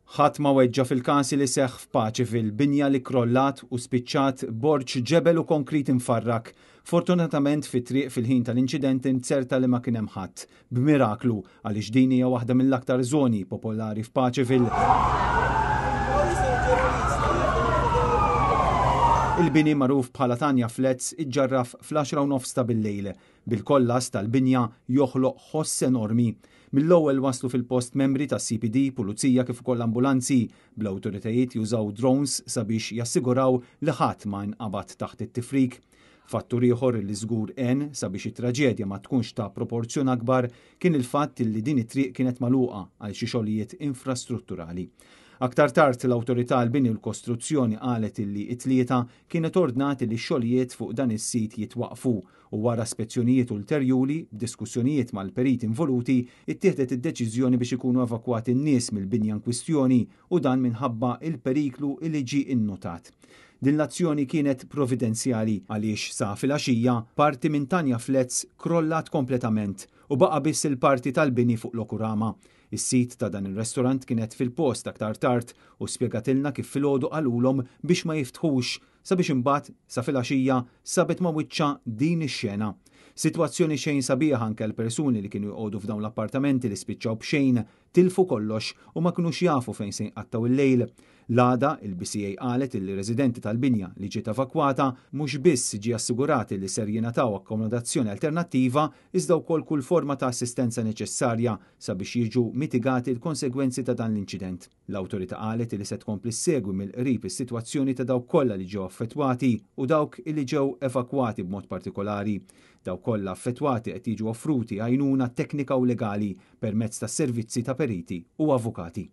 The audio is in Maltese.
Ħadd ma weġġa' fil-każ li seħħ f'Paceville, binja li krollat u spiċċat borġ ġebel u konkrit imfarrak. Fortunatament fit-triq fil-ħin tal-inċident inzerta li ma kien hemm ħadd. B'miraklu, għaliex din hija waħda mill-aktar żoni popolari f'Paceville. Il-bini magħruf bħala Tanja Flats iġġarraf fl-10:30 ta' bil-lejl, bil-kollass tal-binja joħloq ħoss enormi. Mill-ewwel waslu fil-post membri tas-CPD, pulizija kif ukoll ambulanzi, bl-awtoritajiet jużaw drones sabiex jassiguraw li ħadd ma nqabad taħt it-tifrik. Fattur ieħor li żgur għen sabiex it-traġedja ma tkunx ta' proporzjon akbar kien il-fatt li din it-triq kienet magħluqa għal xi xogħlijiet infrastrutturali. Aktar tard l-Awtorità għall-Bini u l-Kostruzzjoni qalet illi it-Tlieta kienet ordnat li x-xogħlijiet fuq dan is-sit jitwaqfu u wara spezzjonijiet ulterjuri b'diskussjonijiet mal-periti involuti ittieħdet id-deċiżjoni biex ikunu evakwati n-nies mill-binja inkwistjoni u dan minħabba il-periklu li ġie innotat. Din l-azzjoni kienet providenzjali għaliex sa filgħaxija parti minn Tanja Flats krollat kompletament u baqa' biss il-parti tal-bini fuq Lokurama. Is-sid ta' dan ir-restorant kienet fil-post aktar tard u spjegatilna kif filgħodu qalulhom biex ma jiftħux sabiex imbagħad sa filgħaxija sabet ma' wiċċha din ix-xena. Sitwazzjoni xejn sabiħa anke l-persuni li kienu joqogħdu f'dawn l-appartamenti li spiċċaw b'xejn, tilfu kollox u ma kinux jafu fejn se jqattgħu il-lejl. L-għada, il-BCA qalet li residenti tal-binja li ġiet evakwata mhux biss ġie assigurati li ser jingħataw akkomodazzjoni alternattiva iżda wkoll kull forma ta' assistenza neċessarja sabiex jiġu mitigati l-konsegwenzi ta' dan l-inċident. L-awtorità qalet li se tkompli ssegwi mill-qrib is-sitwazzjoni ta' dawk kollha li ġew affettwati u dawk li ġew evakwati b'mod partikolari. Dawk kollha affettwati qed jiġu offruti għajnuna teknika u legali permezz ta' servizzi ta' periti u avukati.